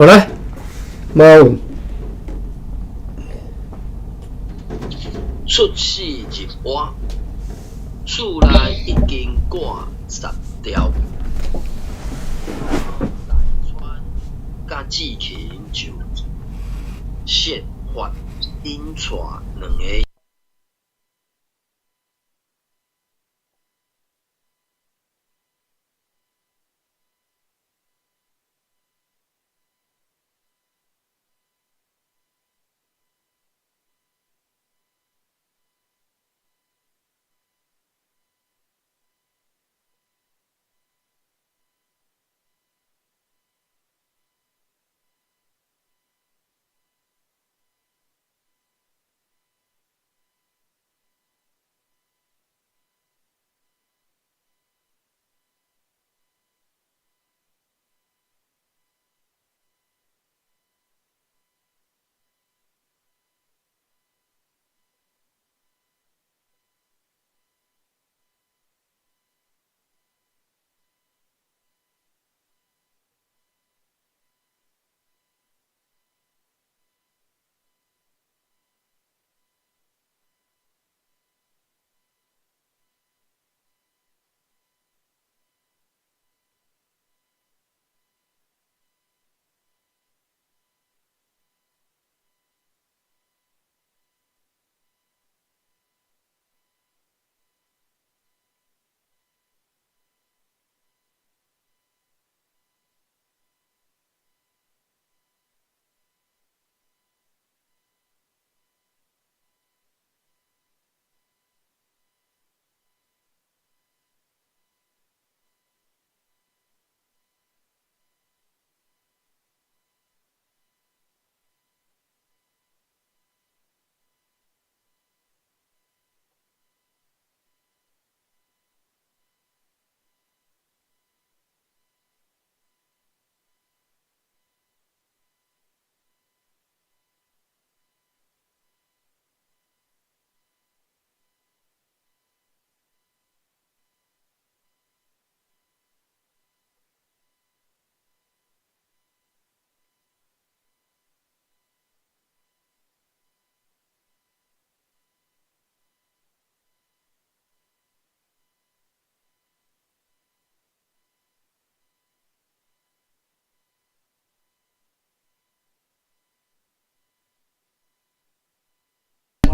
好來，馬文。出死入活，厝內已經掛10條。大川佮志勤就設法引帶兩个。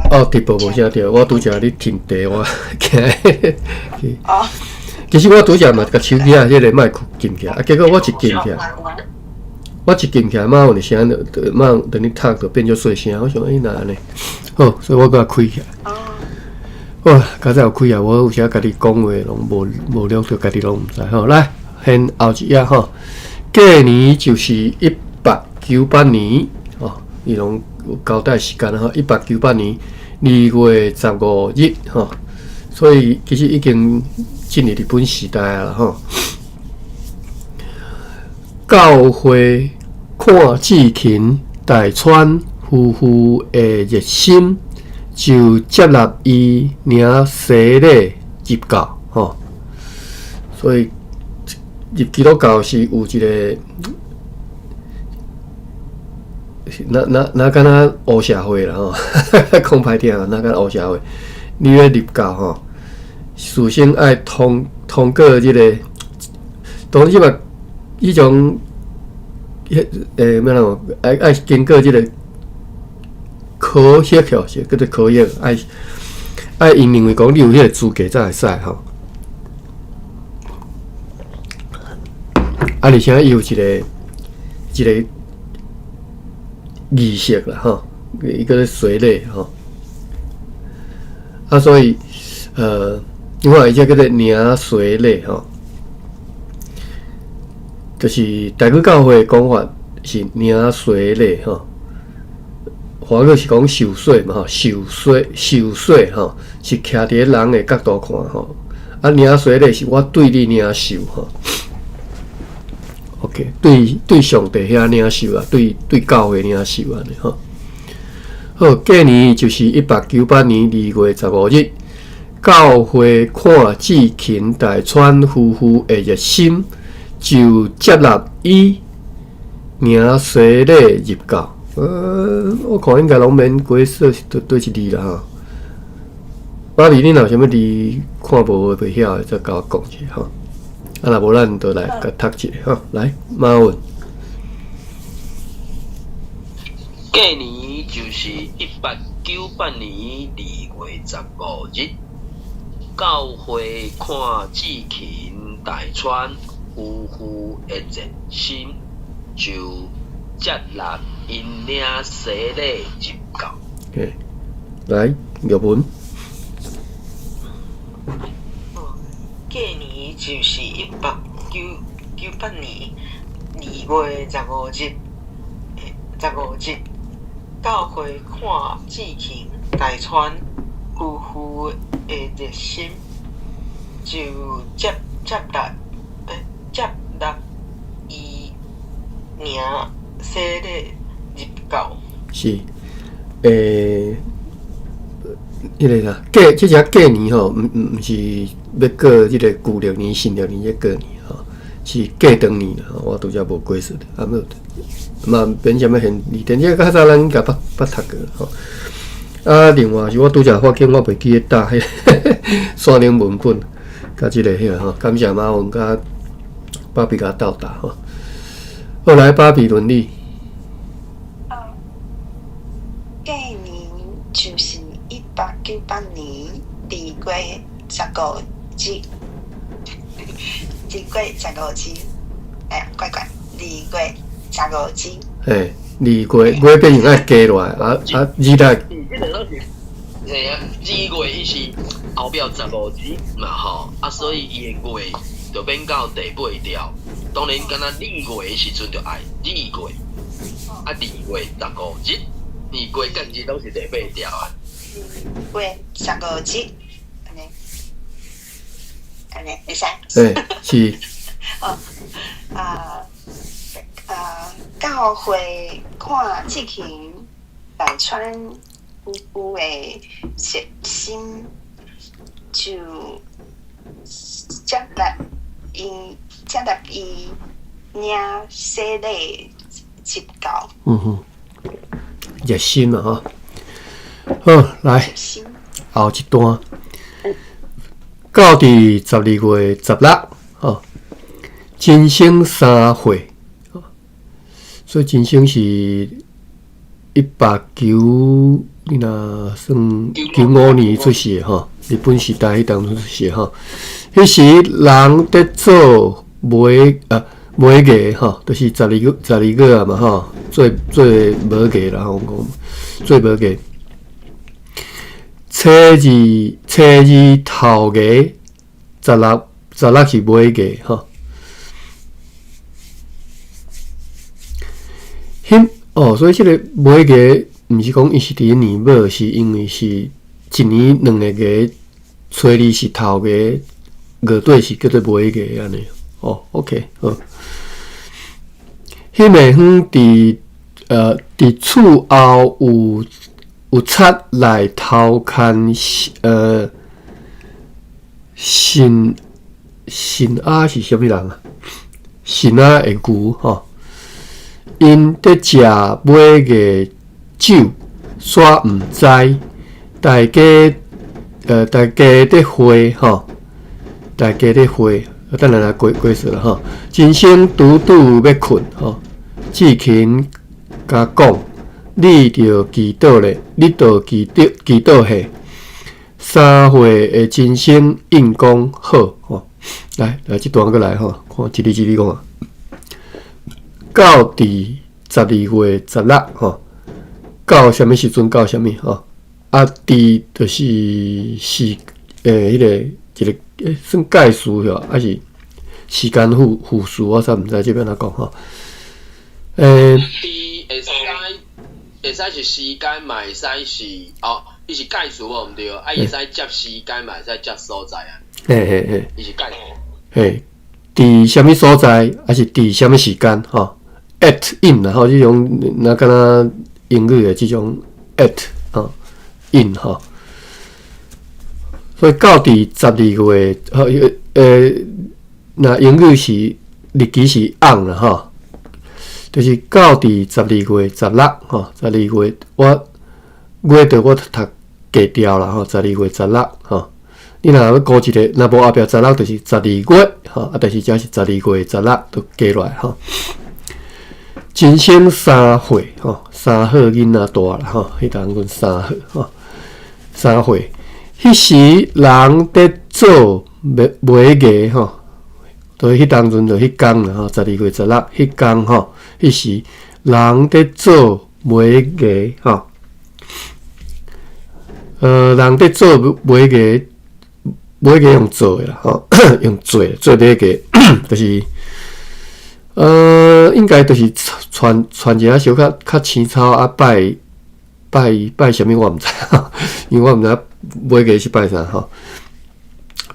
哦，直播無聲著，我拄才咧停茶，我驚。其實我拄才嘛共手機仔彼个麥克撳起來，啊，結果我一撳起來，我一撳起來，馬上就聲就馬上等你讀就變做細聲，我想欸哪按呢？好，所以我閣開起來。哇，較早有開啊，我有時家己講話攏無無錄著，家己攏毋知吼。來，先後一頁吼，過年就是1898年吼，伊攏有交代時間吼，1898年2月15日吼，所以其實已經進入日本時代啊吼。教會看志勤、大川夫婦的熱心，就接納伊領洗禮入教吼。所以入基督教是有一個，若若若敢若黑社會啦吼，講歹聽啊，若敢若黑社會，你欲入教吼，事先愛通過這个，當然嘛，彼種，彼欲按怎講，愛經過這个考核吼，是叫做考核，愛𪜶認為講你有彼个資格才會使吼。啊，而且伊有一个一个儀式啦吼，伊叫做洗禮吼。啊，所以你看伊這叫做領洗禮吼，就是台語教會的講法是領洗禮吼，華語是講受洗嘛吼，受洗受洗吼，是徛佇咧人的角度看吼，啊，領洗禮是我對你領受吼。OK，對對上帝遐領受啊，對對教會領受按呢吼。好，過年就是1898年2月15日，教會看志勤大川夫婦的熱心，就接納伊領洗禮入教。我看應該攏免解釋是佗一字啦吼。芭比，你若有啥物字看無袂曉的，再共我講一下吼。啊，若無咱就來共讀一下吼。來，馬文。過年就是1898年2月15日，教會看志勤大川夫婦的熱心，就接納𪜶領洗禮入教。嘿，來，玉文。過年就是1898年2月15日，15日，教會看志勤大川夫婦的熱心，就接納伊領洗禮入教。是，彼个啥過，這只過年吼，毋是欲過這个舊曆年、新曆年這過年吼，是過長年啦。我拄才無解釋，啊無嘛免啥物現字典，這個較早咱應該捌讀過吼。啊，另外是我拄才發現我袂記得帶彼个山頂文本，佮這個彼個吼，感謝馬文佮芭比共鬥搭吼。好，來芭比輪你。過年就是1898年2月15日，2月15日，哎呀，怪怪，二月十五日。嘿，二月月變成愛加落來，啊，日來。這個攏是，嘿啊，二月伊是後壁十五日嘛吼，啊，所以伊的月就變到第八條。當然，敢若二月的時陣就愛二月，啊，二月十五日，二月佮日攏是第八條啊。二月十五日，按呢，按呢，會使。嘿，是。哦，啊，教會看志勤大川夫婦的熱心，就接納伊領洗禮入教。嗯哼，熱心啊！吼，好，來，後一段，到佇12月16，吼，真生3歲，所以真生是189，你若算95年出世的吼，日本時代彼當陣出世吼。彼時人佇做糜藝吼，就是12月12月啊嘛吼，做糜藝啦，我講做糜藝。初二頭藝，十六是尾藝吼。彼哦，所以這個尾藝毋是講伊是佇年尾，是因為是一年兩個藝，初二是頭藝，月底是叫做尾藝按呢。哦，OK，好。彼暝昏佇厝後有賊來偷牽神阿是啥物人啊？神阿的牛吼，𪜶佇食尾藝酒，煞毋知，大家佇會吼，大家佇會，等下來過說啦吼。真生拄拄欲睏吼，志勤共講，你著祈禱咧，你著祈禱下。3歲的真生應講好吼，來來，這段閣來吼，看一字一字講啊。到佇12月16吼，到啥物時陣到啥物吼？啊，佇就是彼個一個算介詞吼，還是時間副詞？我煞毋知這欲按怎講吼。佇會使是時間嘛，會使是哦，伊是介詞無毋對，啊，伊會使接時間嘛，會使接所在啊。嘿嘿嘿。伊是介詞。嘿，佇啥物所在，還是佇啥物時間？吼，at in 啦吼，這種若敢若英語的這種 at 吼 in 吼。所以到佇十二月，若英語是日期是 on 啦吼，就是到佇十二月十六吼，十二月我月著我讀過掉啦吼，十二月十六吼。你若欲估一个，若無後壁十六，就是十二月吼，啊，但是這是十二月十六，就加落來吼。人生三歲吼，三歲囡仔大啦吼，彼當陣三歲吼，三歲。彼時人佇做麥藝吼，就彼當陣就彼工啦吼，十二月十六彼工吼，彼時人佇做麥藝吼，人佇做麥藝，麥藝用做的啦吼，用做做麥藝，就是。應該就是傳傳一下小可較青草啊，拜拜拜啥物我毋知，因為我毋知麥藝是拜啥吼。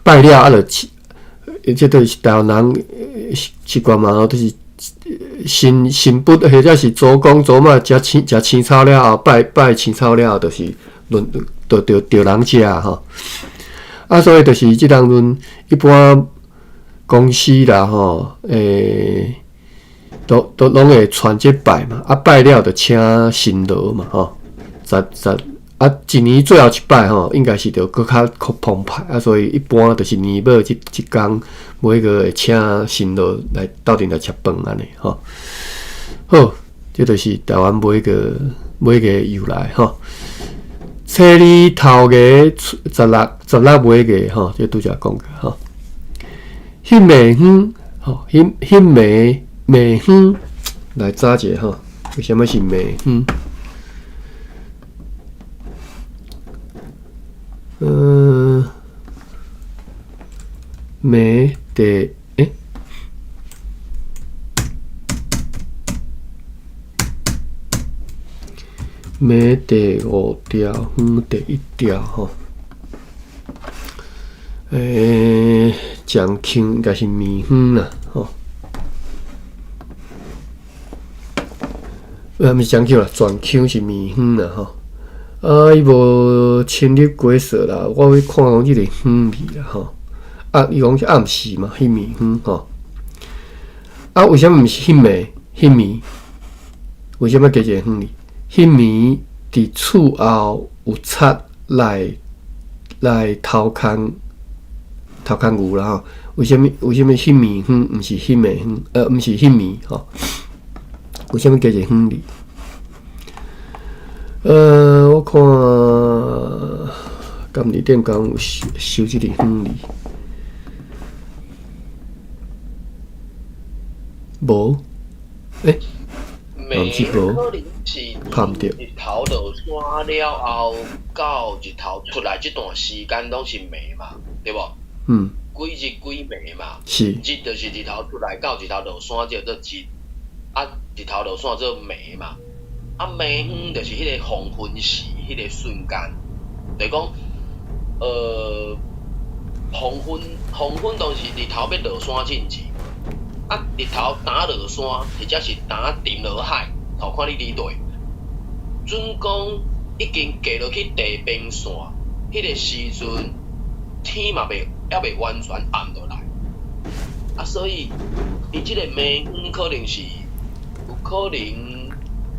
拜了啊，就這都是台灣人習慣嘛，就是神神佛或者是祖公祖媽食青食青草了後，拜拜青草了後，就是輪就著著人食吼。啊，所以就是這當陣一般公司啦吼，都都攏會傳這拜嘛，啊拜了就請神羅嘛吼，十十啊一年最後一擺吼，應該是著閣較較澎湃啊，所以一般就是年尾這這工每個會請神羅來鬥陣來食飯按呢吼。好，這就是台灣麥藝麥藝由來吼。初二頭藝十六十六麥藝吼，這拄才講過吼。彼暝昏吼，彼彼暝暝昏來查一下吼，為啥物是暝昏？暝第欸，暝第五條，昏第一條吼。江腔應該是暝昏啦，吼。毋是江腔啦，全腔是暝昏啦，吼。啊，伊無深入解說啦，我去看講這個昏字啦，吼。啊，伊講是暗時嘛，彼暝昏吼。啊，為啥物毋是彼暝？彼暝？為啥物加一個昏字？彼暝佇厝後有賊來來偷空偷空牛啦吼？為啥物？為啥物彼暝昏毋是彼暝昏？毋是彼暝吼？為啥物加一個昏字？我看敢伫頂工有收收這個昏字？無？欸？毋是無？可能是拍毋著。日頭落山了後，到日頭出來這段時間攏是暝嘛，對無？嗯。幾日幾暝嘛？是。日就是日頭出來到日頭落山叫做日，啊，日頭落山做暝嘛。啊，暝昏就是彼個黃昏時，彼個瞬間，就是講，黃昏黃昏當時日頭欲落山進前，啊，日頭呾落山，或者是呾沉落海，吼，看你佇佗。準講已經過落去地平線，彼個時陣天嘛未猶未完全暗落來，啊，所以伊這個暝昏可能是有可能。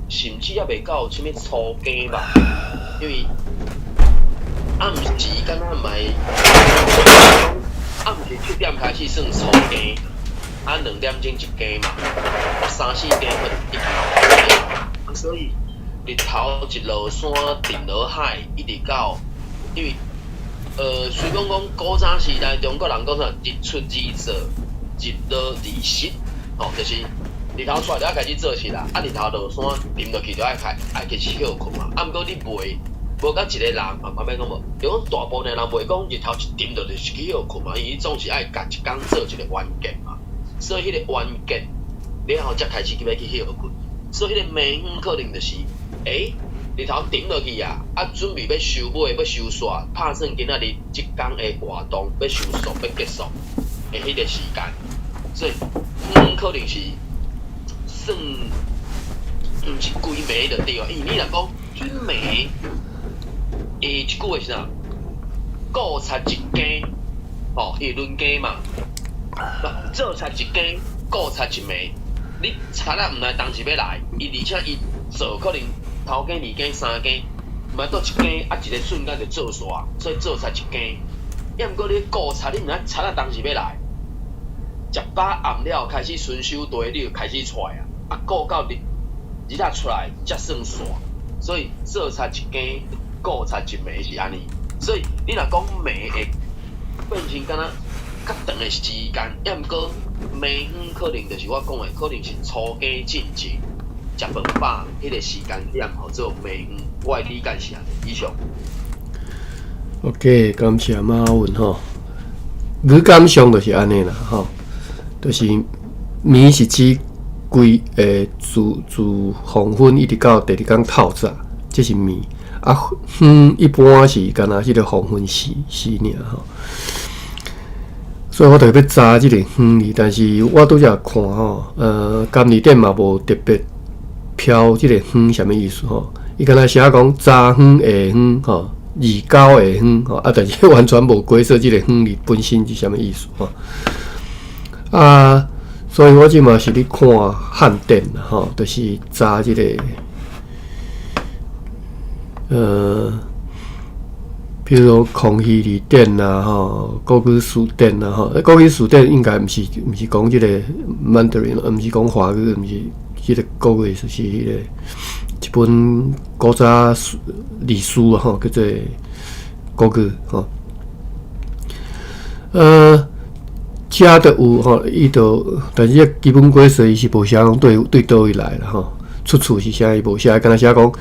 甚至猶未到啥物初更吧，因為暗時敢若嘛會，暗時七點開始算初更，啊兩點鐘一更嘛，啊三四點可能已經啊，所以日頭一落山，沉落海，一直到，因為雖講講古早時代中國人講啥，日出而作，日落而息，吼，就是。日頭出來就愛開始做事啦，啊日頭落山沉落去就愛開愛開始歇睏嘛。啊，毋過你袂無甲一個人啊，慢慢講無，就講大部分人袂講日頭一沉落就是去歇睏嘛，伊總是愛共一工做一個完結嘛。所以彼個完結了後，才開始去欲去歇睏。所以彼個暝昏可能就是，欸，日頭沉落去啊，啊準備欲收尾，欲收煞，拍算今仔日這工的活動欲收束，欲結束的彼個時間。所以昏可能是。算毋是規暝就對啊，因為你若講彼暝，伊一句話是啥？顧賊一更，吼，伊輪更嘛，做賊一更，顧賊一暝，你贼仔毋知当时欲来，伊而且伊做可能头更、二更、三更，毋知佗一更啊，一个瞬间就做煞，所以做贼一更。抑毋过你顾贼，你毋知贼仔当时欲来，食饱暗了开始巡守地，你就开始出来啊，啊顾到日日仔出来才算煞，所以做贼一更，顾贼一暝是按呢。所以你若讲暝会变成敢若较长的时间，抑毋过暝昏可能就是我讲的，可能是初更进前食饭饱彼个时间点，号做暝昏。我的理解是按呢。以上。 OK，感谢马文吼。语感上就是按呢啦吼，就是暝是指规自自黄昏一直到第二工透早，这是暝。啊，昏一般是干焦这个黄昏时时尔吼。所以我就欲查这个昏字，但是我拄才看吼，甘字典嘛无特别标这个昏啥物意思吼。伊干焦写讲早昏、下昏吼。二九下昏吼，啊，但是完全无解释这个昏字本身是啥物意思吼。啊，所以我这嘛是咧看汉典啦吼，就是查这个，比如说《康熙字典》啦吼，《国语词典》啦吼，《国语词典》应该毋是讲这个 Mandarin，毋是讲华语，毋是这个国语，是彼个一本古早历史吼，叫做国语吼。遮都有吼，伊就，但是这基本解释伊是无写讲对对佗位来啦吼，出处是啥伊无写，干焦写讲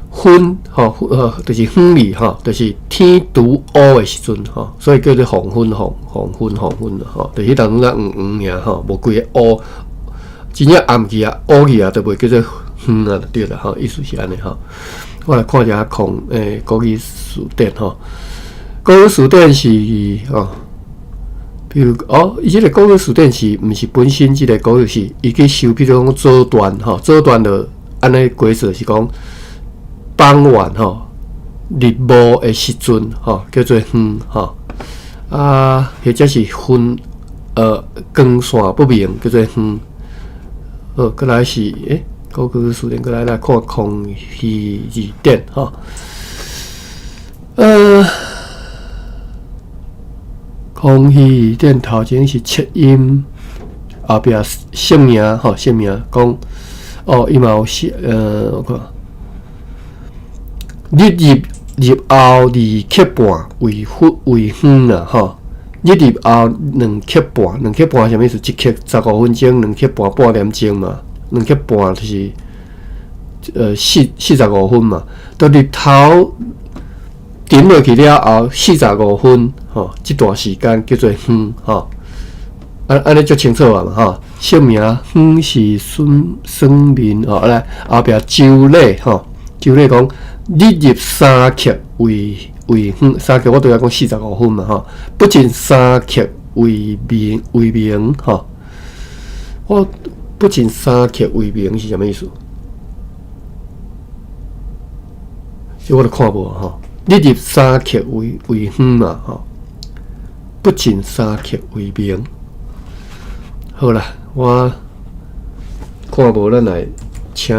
昏吼，就是昏里吼，就是天拄乌的时阵吼，所以叫做黄昏黄黄昏黄昏吼，就彼当阵才黄黄尔吼，无规个乌，真正暗去啊，乌去啊，就袂叫做昏啊，就对啦吼，意思是按呢吼。我来看一下国语词典吼，国语词典是吼。比如哦，伊这个国语词典是毋是本身这个国语是，伊去收，比如讲早段吼，早段就按呢解释是讲傍晚吼，日暮的时阵吼，叫做昏吼，啊，或者是昏光线不明叫做昏。好，阁来是国语词典，阁来来看康熙字典吼，康熙字典头前是切音，后壁姓名吼，姓名讲哦，伊嘛有写，我看日入入后二刻半为昏为昏啦吼，日入后两刻半，两刻半啥物意思？一刻15分钟，两刻半半点钟嘛，两刻半就是45分嘛，到日头沉落去了后，四十五分吼，这段时间叫做昏吼。啊，按呢足清楚啊嘛吼。姓名昏是孙孙民吼，来后壁周礼吼，周礼讲日入三刻为为昏，三刻我拄才讲四十五分嘛吼。不仅三刻为明为明吼，我不仅三刻为明是啥物意思？这我都看无吼。日入三刻为为昏嘛吼，不仅三刻为明。好啦，我看无，咱来请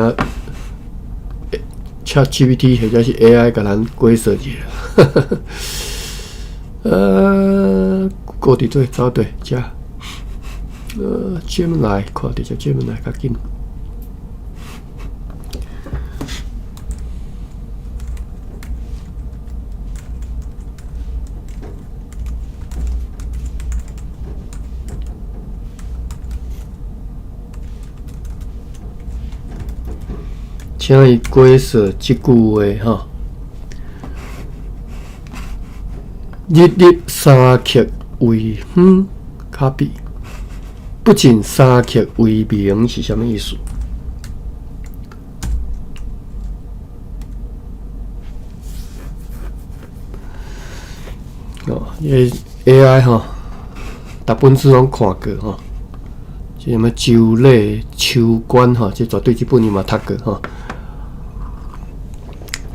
ChatGPT 或者是 AI 共咱解释一下。过伫做走对遮，Gemini 看伫遮 Gemini 较紧。请伊解释这句话吼：日入三刻为昏，卡比不仅三刻为明是啥物意思？哦，这 AI 吼，逐本书拢看过吼，这啥物周礼、秋官吼，这绝对这本伊嘛读过吼。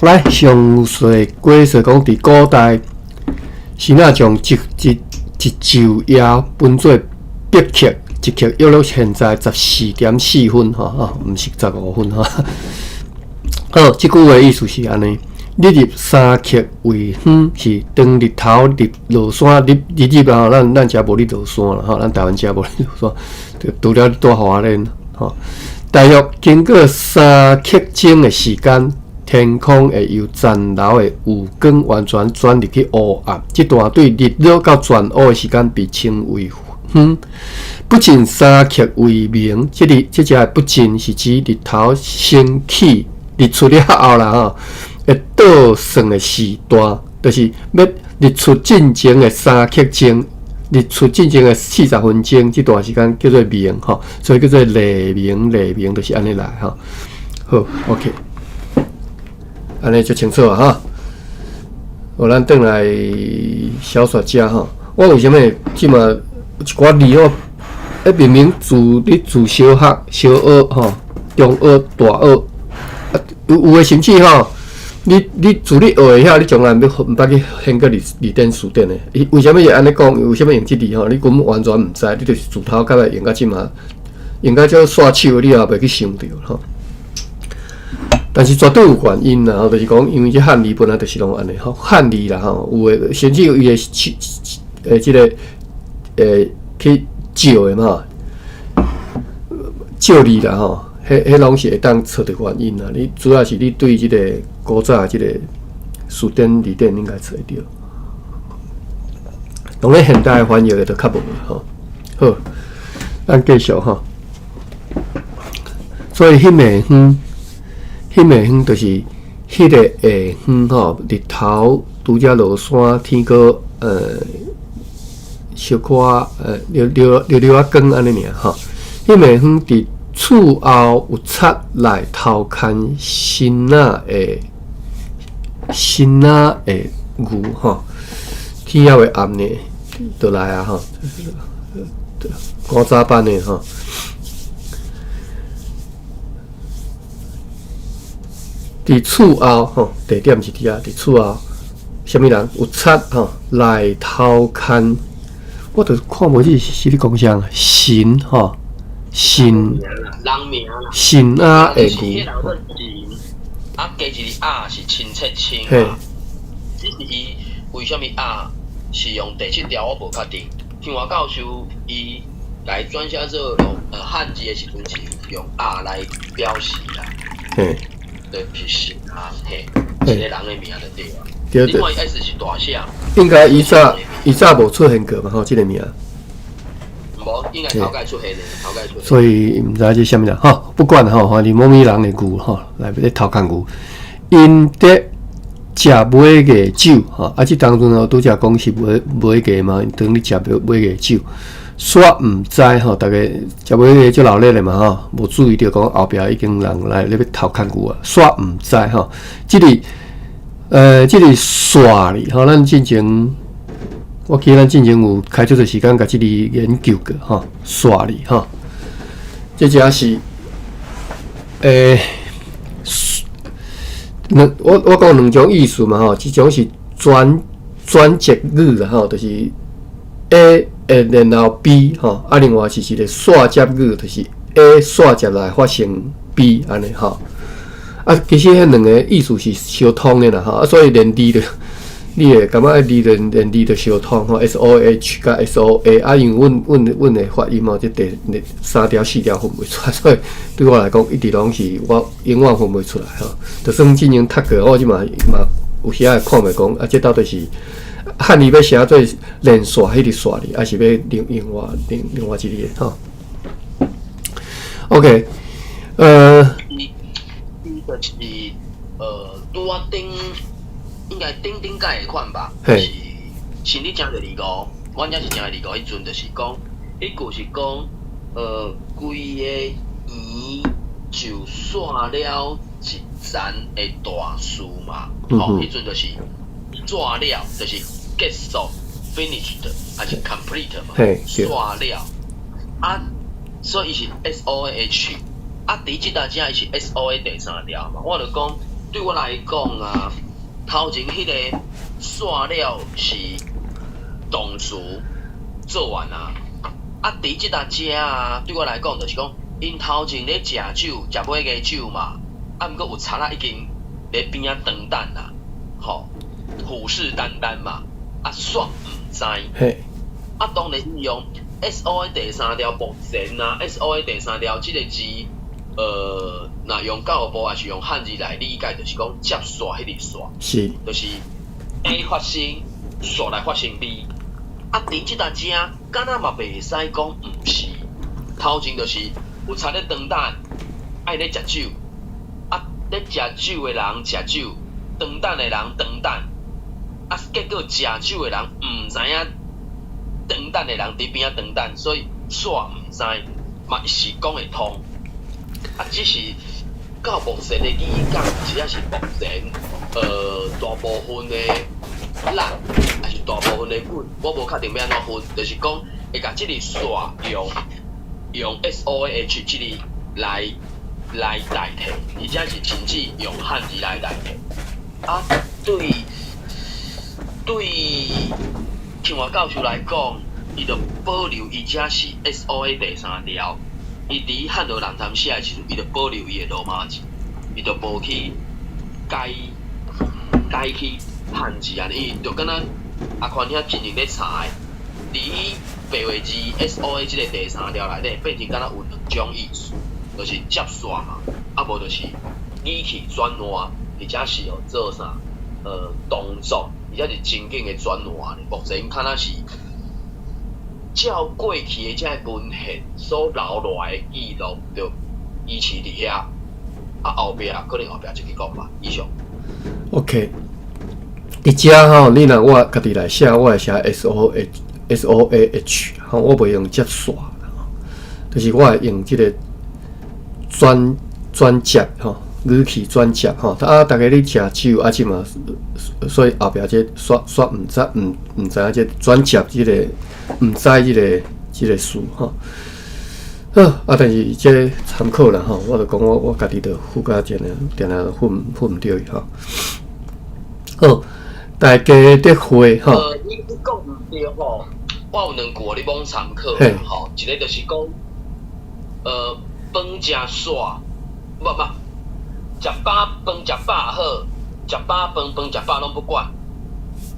来，详细解释讲，伫古代是若将一一一昼夜分做白刻、一刻約略現在14點4分吼，吼，毋是15分吼。好，這句話意思是按呢：日入三刻為昏，是當日頭入落山，日日入啊，咱遮無咧落山啦，吼，咱台灣遮無咧落山，除了蹛花蓮吼。大約經過三刻鐘的時間，天空會由殘留的霧光完全轉入去烏暗。這段對日落到全烏的時間被稱為昏。不進三刻為明，這裡這只不進是指日頭升起、日出了後啦吼，會倒算的時段，就是欲日出進前的三刻鐘。日出進前的40分鐘，這段時間叫做明吼，所以叫做黎明。黎明就是按呢來吼。好，OK，按呢就清楚啊哈。好，咱轉來小說遮吼。我為啥物這馬一寡字哦？欸，明明自你自小學、小學吼、中學、大學，啊，有的甚至吼。你自你學會曉，你從來毋捌去翻過字典辭典的。伊為啥物會按呢講？為啥物用這字吼？你根本完全毋知，你就是自頭到尾用到這馬，用到這煞手，你也袂去想著吼。但是絕對有原因啦，就是講，因為這漢字本來就是攏按呢吼，漢字啦吼，有的甚至伊會這个去借的嘛，借字啦吼。彼攏是會當揣著原因啦。你主要是你對這个古早這个辭典字典應該揣著。當然現代翻譯的就較無吼。好，咱繼續吼。所以彼暝昏，彼暝昏就是彼个下昏吼，日頭拄才落山，天閣小可溜溜溜溜仔光按呢爾吼。彼暝昏佇厝後有賊來偷牽新仔的新仔的牛吼，天猶未暗呢，就來啊吼，古早版的吼。佇厝後吼，地點是佇遐，佇厝後，啥物人有賊吼來偷牽？我著看無這是咧講啥，神吼。神人名啦，神仔的牛，啊，加一个仔是親切親嘛。只是伊為啥物仔是用第七條，我無確定。聽我教授伊來轉寫做用漢字的時陣是用仔來表示啦。就是神仔，嘿，一個人的名就對啊。對。另外 S 是大寫。應該伊早無出現過嘛？吼，這個名。無，應該頭蓋出現的，頭蓋出現。所以毋知這啥物啦，吼，不管吼，反正某物人的牛吼，來咧偷牽牛，𪜶佇食尾月酒吼，啊，這當陣哦，拄才講是尾尾月嘛，當咧食尾尾月酒，煞毋知吼，逐家食尾月足鬧熱的嘛吼，無注意著講後壁已經人來咧欲偷牽牛啊，煞毋知吼，這个煞哩吼，咱進前。我記得咱進前有開足濟時間共這字研究過吼，煞哩吼，這只是兩我講兩種意思嘛吼，一種是轉轉折語啦吼，就是 A 然後 B 吼，啊另外是一個紲接語，就是 A 紲接來發生 B 按呢吼，啊其實彼兩個意思是相通的啦吼，啊所以連字就。你會感覺字連連字都相通吼，S O H 佮 S O A 啊，因為阮的發音吼，這第三條四條分袂出來，所以對我來講，一直攏是我永遠分袂出來吼。就算進前讀過，我這馬嘛有時仔會看袂講啊，這到底是漢字欲寫做連線彼個線哩，還是欲另外一个吼？OK，伊就是拄仔頂。應該頂頂屆的款吧，是新曆正月二五，阮遮是正月二五，彼陣就是講，彼句是講，規个園就散了一層的大事嘛，吼，彼陣就是散了，就是結束，finished，還是 complete 嘛，散了，啊，所以伊是 S O A H，啊，佇這搭遮伊是 S O A 第三條嘛，我就講，對我來講啊。頭前彼个煞了是動詞做完啊，啊，佇這搭遮啊，對我來講就是講，𪜶頭前咧食酒，食尾牙酒嘛，啊，毋過有賊仔已經咧邊仔等等啦，吼，虎視眈眈嘛，啊，煞毋知。啊，當然伊用 S O A 第三條目前啊，S O A 第三條這個字，若用教育部抑是用漢字來理解，就是講接煞彼個煞，就是 A 發生，煞來發生 B。啊，佇這搭遮，敢若嘛袂使講毋是，頭前就是有賊咧當等，愛咧食酒，啊，咧食酒的人食酒，當等的人當等，啊，結果食酒的人毋知影當等的人佇邊仔當等，所以煞毋知，嘛是講會通。啊，只是到目前的語感，只是目前大部分的咱，抑是大部分的阮，我無確定欲按怎分，就是講會共這個煞用 SOAH 這個來代替，而且是甚至用漢字來代替。啊，對清華教授來講，伊就保留伊遮是 SOA 第三條，伊佇漢羅人參寫的時陣，伊就保留伊的羅馬字，伊就無去改去漢字按呢，伊就敢若阿寬兄真正咧查的，佇白話字 SOA 這個第三條內底，變成敢若有兩種意思，就是接煞嘛，啊無就是語氣轉換，或者是哦做啥動作，而且是情景的轉換。目前敢若是照過去的這个文獻所留落來的記錄，就維持佇遐。啊，後壁可能後壁就去講吧。以上。 OK，佇遮吼，你若我家己來寫，我會寫 S O H S O A H，吼，我袂用接煞，就是我會用這個轉接吼，語氣轉接吼。啊，逐家咧食酒啊，這嘛，所以後壁這煞毋知影這轉接這個毋知這個事吼。好，啊，但是這參考啦吼，我就講我家己就附加定定定分毋著伊吼。好，大家得會吼。你講毋對吼，我有兩句予你罔參考吼，一個就是講，飯食煞，無無，食飽飯食飽好，食飽飯飯食飽攏不管，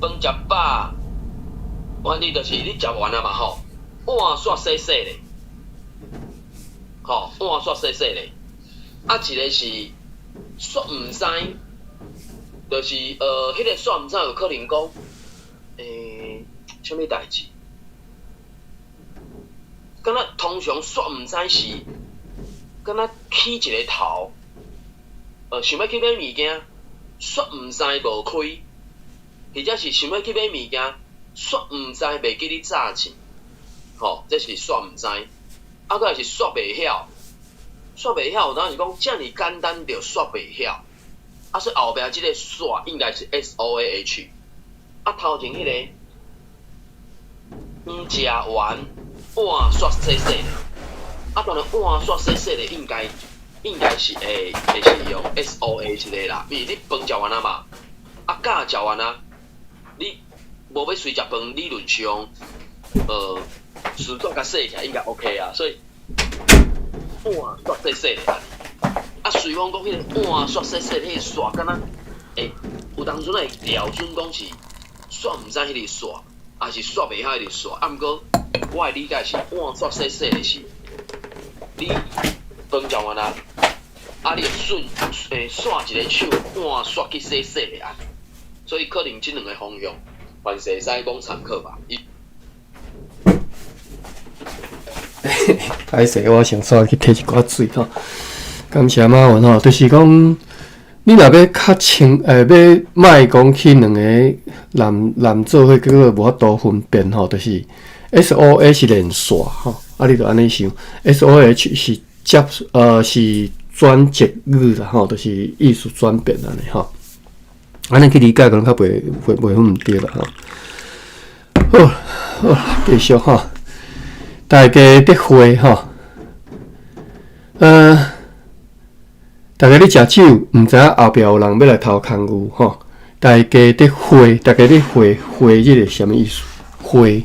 飯食飽，反正就是你食完啊嘛吼，碗煞洗洗咧，吼，碗煞洗洗咧，啊，一個是煞毋知，就是彼個煞毋知有可能講，啥物代誌？敢若通常煞毋知是，敢若起一個頭，想欲去買物件，煞毋知無開，或者是想欲去買物件，煞毋知袂記咧紮錢，吼，這是煞毋知。啊，閣來是煞袂曉，煞袂曉有當時講遮爾簡單就煞袂曉。啊，所以後壁這個煞應該是 S O A H。啊，頭前彼個飯食完碗煞洗洗咧，啊，當然碗煞洗洗咧，應該是會是用 S O A 這個啦，因為你飯食完啊嘛，啊餃食完啊，你無欲隨食飯，理論上，匙煞共洗起來應該 OK 啊，所以碗煞洗洗咧。啊，雖講講彼個碗煞洗洗，彼個煞敢若會有當陣會料準講是煞毋知彼個煞，抑是煞袂曉彼個煞。啊，毋過我的理解是碗煞洗洗的是，你飯食完啊，啊，你會順會煞一個手碗煞去洗洗的啊，所以可能這兩個方向，凡是會使講參考吧。歹勢，我先煞去提一寡水吼。感謝馬雲吼，就是講你若欲較清，欲莫講去兩個男男做伙，結果無法度分辨吼，就是 S O A 是連線吼，啊，你就按呢想，S O H 是接，是轉折語啦吼，就是意思轉變按呢吼。按呢去理解可能較袂分毋著啦吼。好，好，繼續吼，大家得會吼，逐家咧食酒，毋知影後壁有人欲來偷空牛吼。大家咧會，大家咧會會這個啥物意思？會，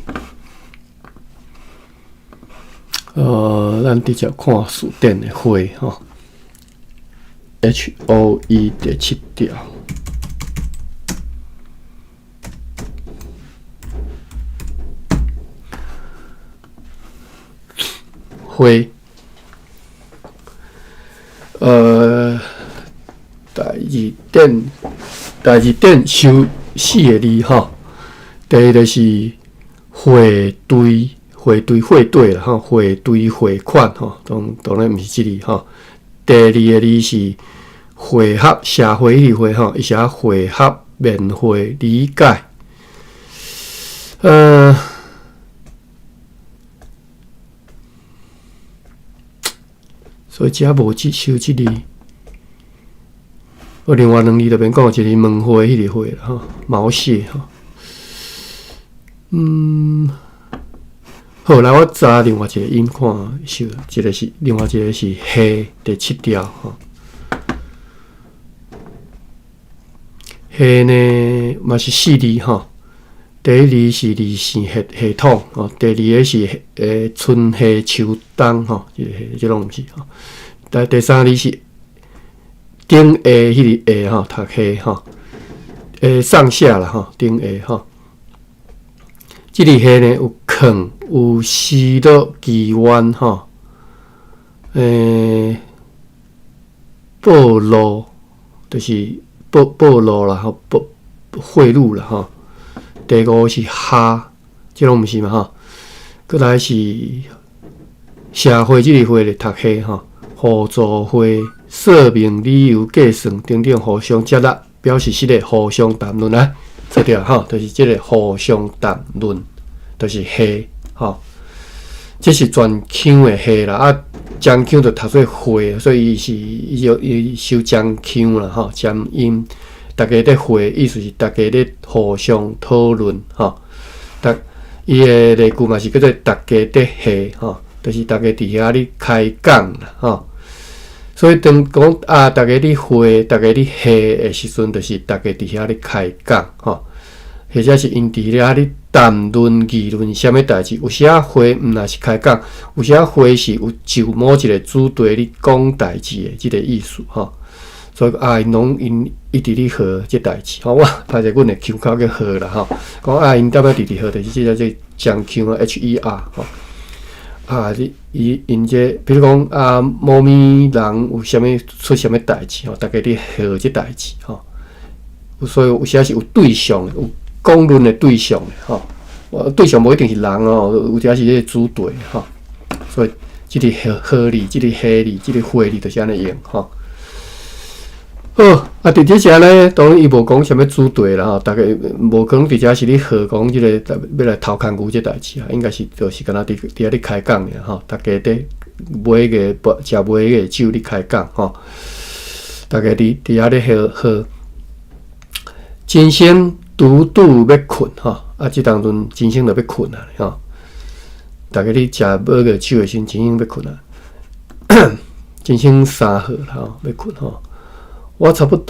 咱直接看辭典的會吼，HOE 第七條。會，第二點收四个字吼，第一个是匯兌、匯兌、匯兌啦吼，匯兌匯款吼，當然毋是這個吼。第二个字是會合，社會彼個會吼，伊寫會合、免會、理解。所以遮無這收這字。我另外兩字就免講，一個門會彼個會啦吼，毛蟹吼。好，來我查另外一個音看，收一個是另外一個是夏，第七條吼。夏呢嘛是四字吼，第一字是二線系統吼，第二个是春夏秋冬吼，這个這攏毋是吼。第三字是頂下彼个下吼，讀下吼，上下啦吼，頂下吼。這个下呢有囥，有失落機緣吼，暴露就是暴露啦吼，暴賄賂啦吼。第五是下，這攏毋是嘛吼。閣來是社會這个會咧讀下吼，互助會、說明理由、計算等等，互相接納，表示這個互相談論啊，錯著吼，就是這個互相談論，就是下吼。這是全腔的下啦，啊，尖腔就讀做會，所以伊是伊就伊收尖腔啦吼，尖音，逐家咧會，意思是逐家咧互相討論吼。逐伊的例句嘛是叫做逐家咧下吼，就是逐家佇遐咧開講啦吼。所以當講啊，逐家咧會，逐家咧下的時陣，就是逐家佇遐咧開講吼，或者是𪜶佇遐咧談論議論啥物代誌。有時仔會毋若是開講，有時仔會是有就某一個主題咧講代誌的這個意思吼。所以啊，𪜶攏𪜶一直咧和這代誌吼。我歹勢，阮的腔口叫和啦吼。講啊，𪜶踮遐直直和，就是這個這尖腔啊，HER 吼。啊，你伊𪜶這，比如講啊，某物人有啥物出啥物代誌吼，逐家咧和這代誌吼。所以有時是有對象的，有講論的對象的吼。對象無一定是人哦，有時是這個主題吼。所以這個和和字，這個下字，這個會字，就是按呢用吼。好，啊，佇這遮呢，當然伊無講啥物主題啦吼，逐家無可能佇遮是咧學講這個欲來偷牽牛這代誌啊，應該是就是敢若佇遐咧開講爾吼，逐家佇買個食買個酒咧開講吼，逐家佇遐咧學學。真生拄拄欲睏吼，啊，這當陣真生就欲睏啊吼，逐家咧食買個酒的時陣，真生欲睏啊，真生三號啦吼，欲睏吼。我差不多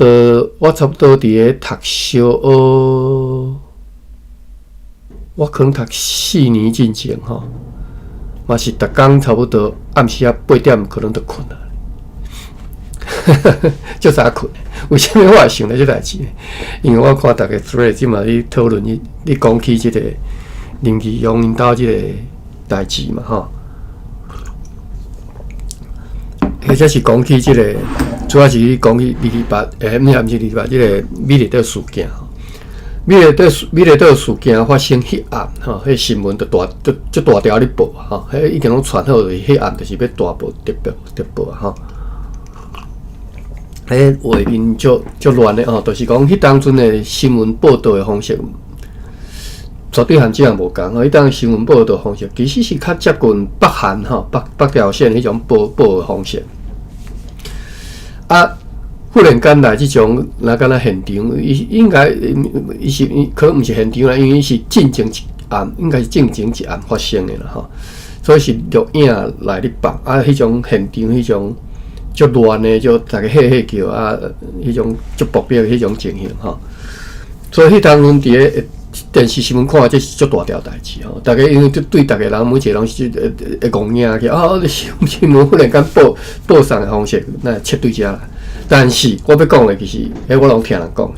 佇咧讀小學，我可能讀四年進前吼，嘛是逐工差不多暗時仔八點可能就睏啊，足早睏。為啥物我會想著這代誌？因為我看逐家 thread 這嘛咧討論，你你講起這個林義雄𪜶兜這個代誌嘛吼，或者是講起這個。主要是講起二二八，毋是毋是二二八，這個美麗島事件吼。美麗島事件發生彼暗吼，彼新聞就大就足大條咧報吼，彼已經攏傳好，就是彼暗就是欲大報特報特報吼。彼畫面足足亂的吼，就是講彼當陣的新聞報導的方式，絕對和這樣無仝吼。彼當新聞報導方式其實是較接近北韓吼，北朝鮮彼種報的方式。啊！忽然間來這種，若敢若現場，伊應該伊是可能毋是現場啦，因為伊是進前一暗，應該是進前一暗發生的啦吼，所以是錄影來咧放啊，彼種現場彼種足亂的，足逐家嚇嚇叫啊，彼種足暴力的彼種情形吼。所以彼當陣佇咧电视新闻看，这是足大条代志吼。逐家因为对逐个人每一个人是会戆影去啊！新闻忽然间报报送的方式，那切对遮啦。但是我欲讲的其实，彼我拢听人讲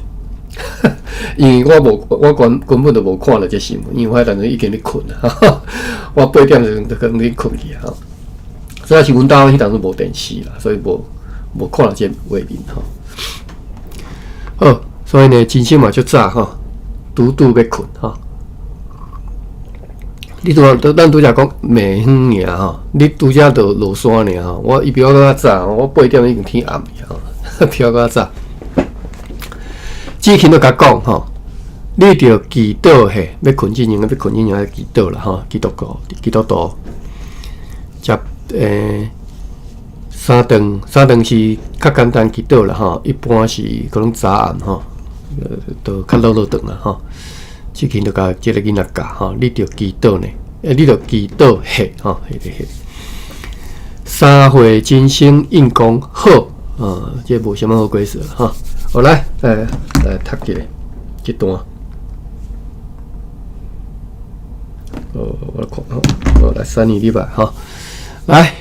的，因为我无我根根本就无看著这新闻，因为我彼当阵已经咧睏啊，我8点钟就可能咧睏去啊。所以是阮兜彼当阵无电视啦，所以无无看著这画面吼。好，所以呢，真心嘛足早吼，拄拄欲睏吼。你拄仔咱拄才讲暝昏尔吼，你拄才就落山尔吼。我伊比我閣較早，我8点已經天暗去吼，比我閣較早。子琴就共講吼，你著祈禱嘿，欲睏之前，欲睏之前愛祈禱啦吼，基督徒基督徒食三頓，三頓是較簡單祈禱啦吼，一般是可能早暗吼，都較落落頓啦吼。子琴就共這个囡仔教吼，你著祈禱呢，你著祈禱嘿吼，彼个彼。三歲真生應講好，啊，這無啥物好解釋吼。好來，來來讀一下這段。哦，我來看吼，好來三年禮拜吼，來，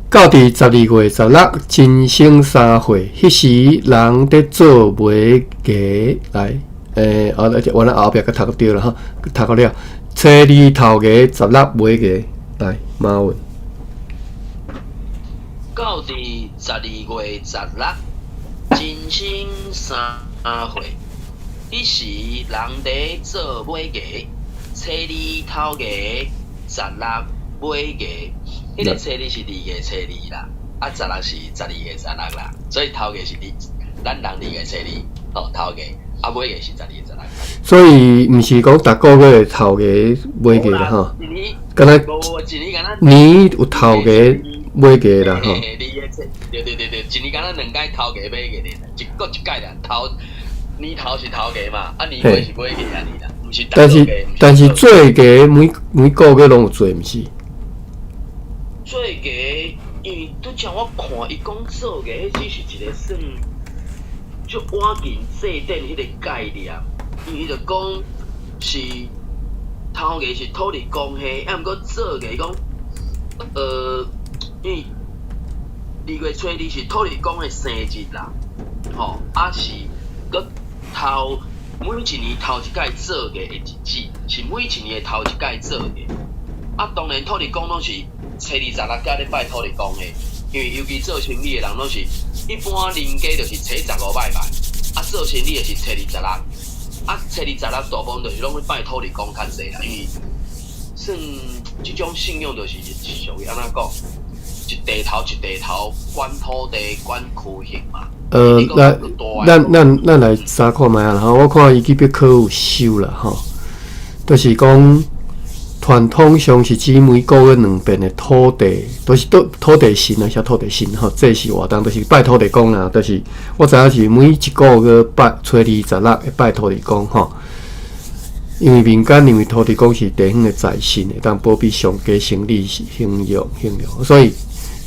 到佇12月16，真生三歲，彼時人佇做尾牙來，啊，原來後壁閣讀著啦吼，讀了，初二頭牙16尾牙來，馬文。到佇12月16，真生三歲，彼時人佇做尾牙，初二頭牙16尾牙。彼个初二是二月初二啦，啊，十六是12月16啦，所以頭牙是二，咱人二月初二，吼頭牙，啊尾牙是12月16。所以毋是講逐個月頭牙尾牙啦，吼。敢若年有頭牙尾牙啦，吼。對對對對，一年敢若兩擺頭牙尾牙爾，一個一擺啦，頭年頭是頭牙嘛，啊年尾是尾牙按呢啦，毋是。但是但是做牙每每個月攏有做，毋是？做牙，因為拄才我看伊講做牙，彼只是一個算足倚近祭典彼個概念，因為伊就講是頭牙是土地公的，啊，毋過做牙講，因為二月初二是土地公的生日啦，吼，啊是閣頭每一年頭一擺做牙的日子，是每一年的頭一擺做牙，啊，當然土地公攏是初二十六才咧拜土地公的，因為尤其做生意的人攏是一般人家就是初十五拜拜，啊做生意的是初二十六，啊初二十六大部分就是攏咧拜土地公較濟啦，因為算這種信仰就是屬於按怎講，一地頭一地頭管土地管區域嘛。咱咱咱咱來查看覓啊？吼，我看伊去別科有收啦，吼，就是講。傳統上是指每個月兩遍的土地，都是土土地神啊，寫土地神吼，祭祀活動，就是拜土地公啦。就是我知影是每一個月拜初二十六會拜土地公吼。因為民間認為土地公是地方的財神，會當保庇上家生意興隆興隆，所以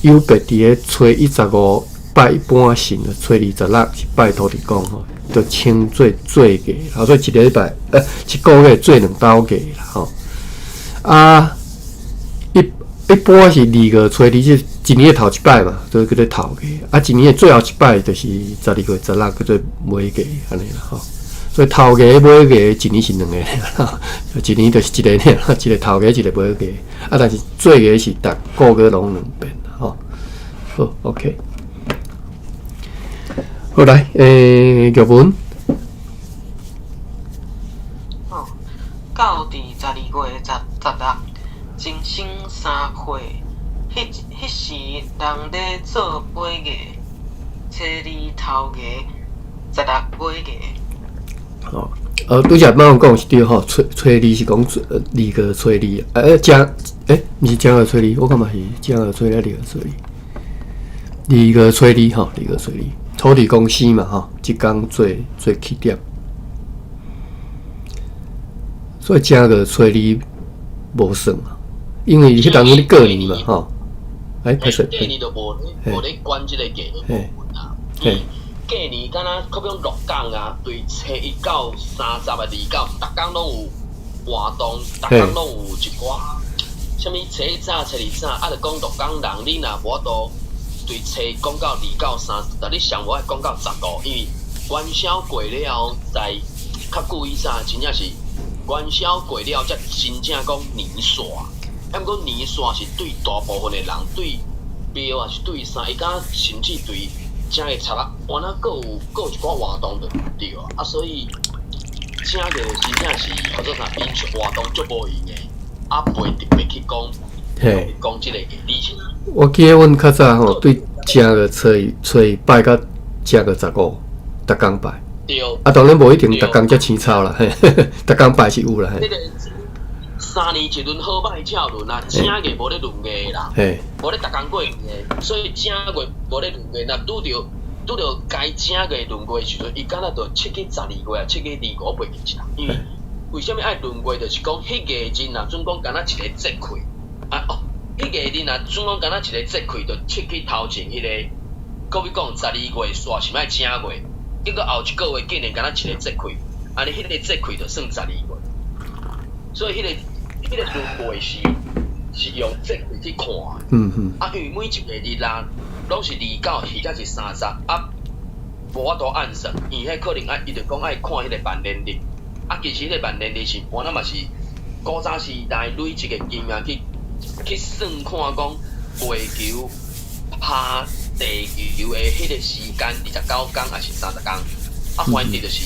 有別佇咧初一十五拜一般神，初二十六是拜土地公吼，就稱做做牙，所以一禮拜一個月做兩擺牙啦吼。啊，一一般是二月初二，是一年的頭一擺嘛，就叫做頭牙。啊，一年的最後一擺就是12月16，叫做尾牙，按呢啦吼。所以頭牙尾牙一年是兩个，一年就是一个爾，一個頭牙，一個尾牙。啊，但是做牙是逐個月攏兩遍吼。好，OK。好來，玉文。好，到佇12月16，真生三歲，彼彼時人咧做尾牙，初二頭牙，十六尾牙。哦，拄才馬上講是對吼，初初二是講二月初二，正，毋是正月初二，我感覺是正月初二，二月初二，二月初二吼，二月初二，土地公生嘛吼，這工做做起點，所以正月初二無算啊，因為彼當陣咧過年嘛吼，欸，歹勢，過年就無咧無咧管這個牙的部分啊。過年敢若好比講鹿港啊，對初一到三十啊二九，逐工攏有活動，逐工攏有一寡啥物初一早、初二早，啊，就講鹿港人，你若無法度對初一講到二到三十，你上無愛講到十五，因為元宵過了後，在較久以前真正是元宵過了後才真正講年煞。啊，毋過年煞是對大部分的人，對廟啊是對啥，伊敢甚至對正月十六，原來閣有閣有一寡活動就對啊，啊所以正月真正是號做啥民俗活動足無閒的，啊袂特別去講講這個月，而且我記得阮較早吼，對正月初一初一拜到正月十五，逐工拜。啊，當然無一定逐工才青草啦，嘿，逐工拜是有啦。嘿。那個三年一輪好歹才有輪啊，正月無咧輪月啦，無咧逐工過年的，所以正月無咧輪月，若拄著拄著該正月輪月的時陣，伊敢若就七去十二月啊，七去二五袂記得。因為為啥物愛輪月？就是講彼個日若準講敢若一個節氣，啊哦，彼個日若準講敢若一個節氣，就七去頭前彼個，閣比講十二月煞是愛正月，結果後一個月竟然敢若一個節氣，按呢彼個節氣就算十二月，所以彼個輪月是是用節氣去看的。啊，因為每一個日啊，攏是二九或者是三十，啊，無法度按算，因為彼可能愛，伊就講愛看彼個萬年曆。啊，其實彼個萬年曆是原來嘛是古早時代累積的經驗去去算看講月球拍地球的彼個時間29天抑是30天。啊，反正就是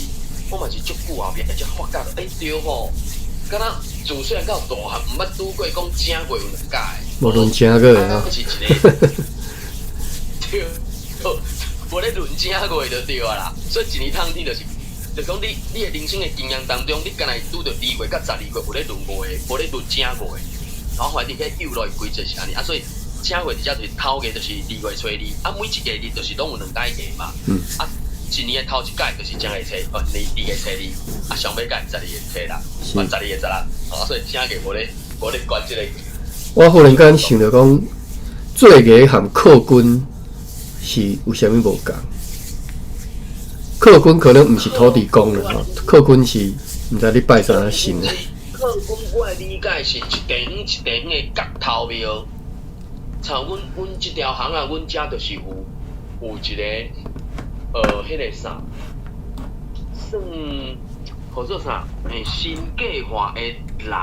我嘛是足久後壁才發覺，欸，對吼。敢若自細漢到大漢，毋捌拄過講正月有兩屆。無輪正月啊。是一個對，無咧輪正月就對啊啦。所以一年通天就是，就講你你的人生的經驗當中，你敢若會拄著二月佮十二月有咧輪月，無咧輪正月。然後反正彼幼落規則是按呢，啊，所以正月佇遮就是頭月就是二月初二，啊，每一個日就是攏有兩屆月嘛。啊，一年的頭一屆就是正月初，哦，二二月初二，啊，上尾屆十二月初六，啊，十二月十六，啊，所以正月無咧無咧管這個。我忽然間想著講，做月和客軍是有啥物無仝？客軍可能毋是土地公啦，吼，客軍是毋知你拜啥神。客軍我的理解是一地方一地方的角頭廟，像阮阮這條巷仔，阮遮就是有有一個。彼個啥，算號做啥？欸，新計劃的人，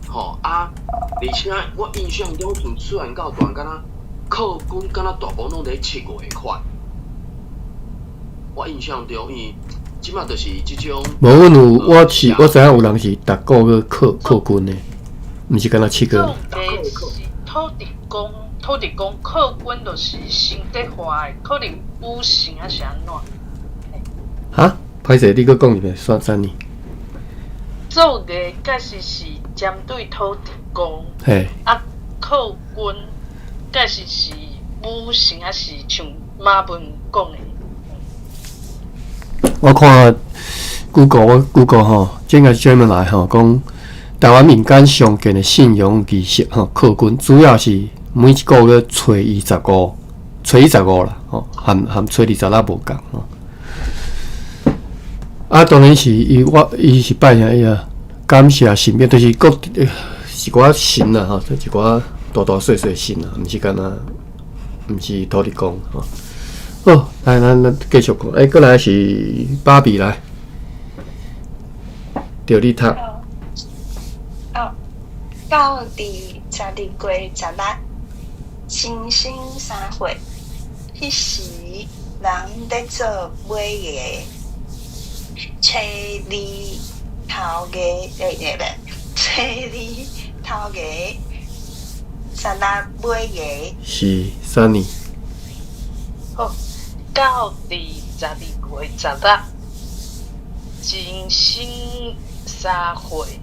吼啊！而且我印象中自細漢到大，敢若客軍敢若大部分攏佇七月款。我印象中，因為這馬就是這種。無，阮有，我是我知影有人是逐個月客客軍的，毋是敢若七月。做月是土地公，土地公客軍就是新德化的，可能武神抑是按怎？哈？歹勢，你閣講一遍，煞啥呢？做月確實是針對土地公，啊，客軍確實是武神，抑是像馬文講的。我看 Google，我 Google 吼，這個專門來吼講台灣民間常見的信仰儀式吼，客軍主要是每一個月初一十五，初一十五啦，吼，含含初二十六無仝吼。啊，當然是伊我伊是拜啥伊啊？感謝神明，就是各一寡神啦吼，一寡大大細細神啊，毋是干焦，毋是土地公吼。好，來咱咱繼續講。欸，過來是芭比來，著你讀。哦，到佇十二月十六，新生三歲，彼時人咧做尾牙，初二頭月，欸欸袂，初二頭月，十六尾牙。是啥呢？好，到佇十二月十六，新生三歲，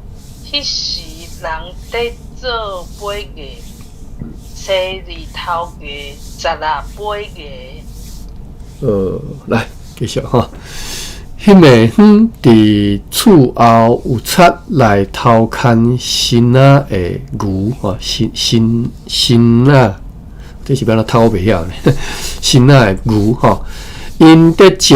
彼時人佇做尾牙，初二頭月，十六尾牙。來繼續吼。彼暝昏佇厝後有賊來偷牽新仔的牛吼，新新新仔，這是欲按怎讀我袂曉呢？新仔的牛吼， 𪜶佇食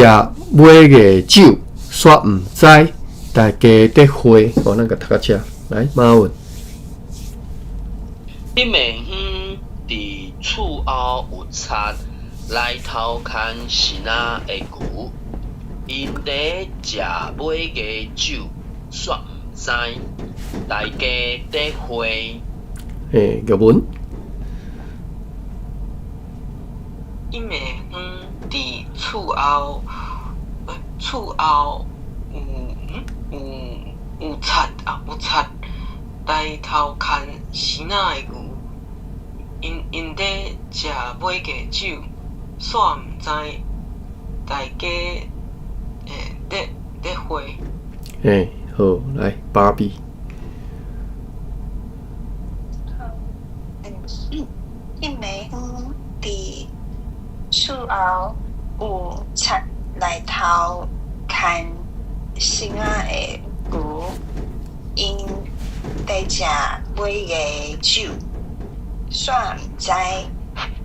尾月酒，煞毋知大家佇花。哦，咱共讀到遮來，馬文。彼暝昏佇厝後有賊來偷牽糋仔的牛，𪜶佇食尾月酒，煞毋知大家佇花。嘿，玉文。彼暝昏佇厝後，厝後有有有賊啊，有賊來偷牽糋仔的牛，𪜶佇食尾月酒，煞毋知大家佇花。嘿，好，來，芭比。好，彼暝昏佇厝後有賊來偷牽糋仔的牛，𪜶佇食尾月酒，煞毋知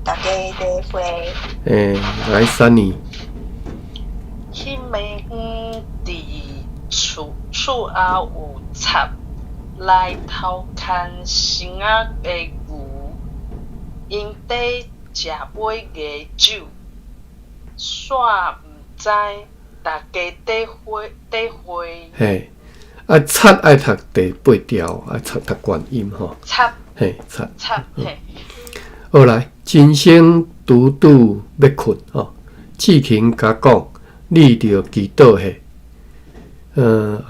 大家佇花。嘿，來，珊妮。彼暝昏佇厝後有賊來偷牽糋仔的牛，𪜶佇食尾月酒，煞毋知大家佇花佇花。嘿，啊，賊愛讀第八調，愛讀讀懸音吼。賊。嘿，賊。賊嘿。好來，真生拄拄欲睏吼，志勤共講，你著祈禱下。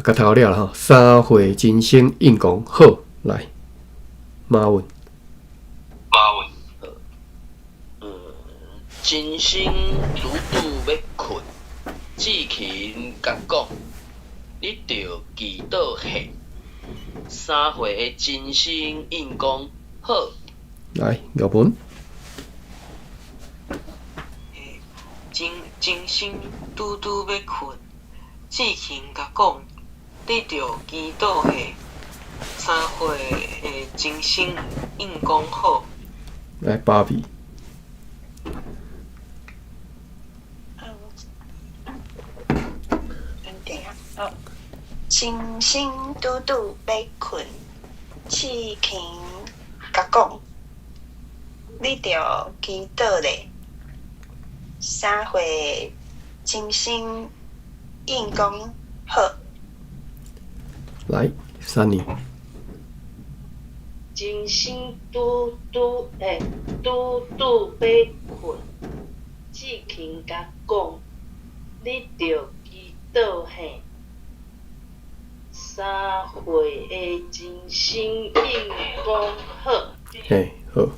共讀了啦吼。三歲真生應講好，來，馬文。馬文。真生拄拄欲睏，志勤共講，你著祈禱下。三歲的真生應講好。來，玉文。真生拄拄欲睏，志勤共講，你著祈禱下。三歲的真生應講好。來，芭比。等下，哦，真生拄拄欲睏，志勤共講，你著祈禱咧。三歲真生應講好。來，珊妮。真生拄拄拄拄欲睏，志勤共講，你著祈禱下。三歲的真生應講好。嘿，好。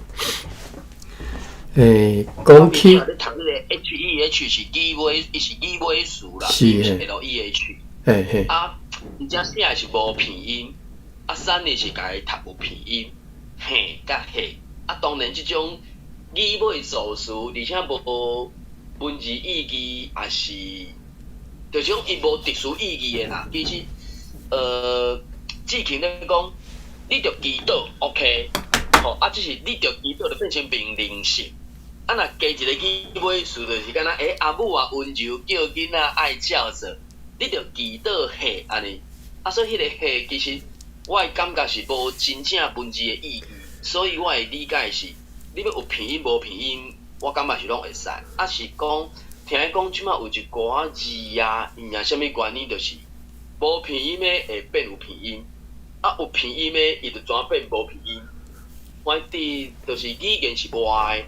講起。你讀彼个 H E H 是語尾，伊是語尾詞啦，是是 L E H。嘿嘿。啊，而且寫的是無鼻音，啊，珊妮是共伊讀有鼻音，嘿佮嘿。啊，當然這種語尾助詞，而且無文字意義，也是，就是講伊無特殊意義的啦。其實，志勤咧講，你著祈禱，OK，吼，啊，只是你著祈禱就變成命令式。啊，若加一个語尾詞，就是敢若阿母啊溫柔叫囡仔愛照做，你著祈禱下按呢。啊，所以彼個下其實我的感覺是無真正文字的意義，所以我的理解是，你欲有鼻音無鼻音，我感覺是攏會使。啊，是講聽講這擺有一寡字啊，毋知啥物原因，就是無鼻音的會變有鼻音，啊有鼻音的伊就轉變無鼻音。反正就是語言是活的。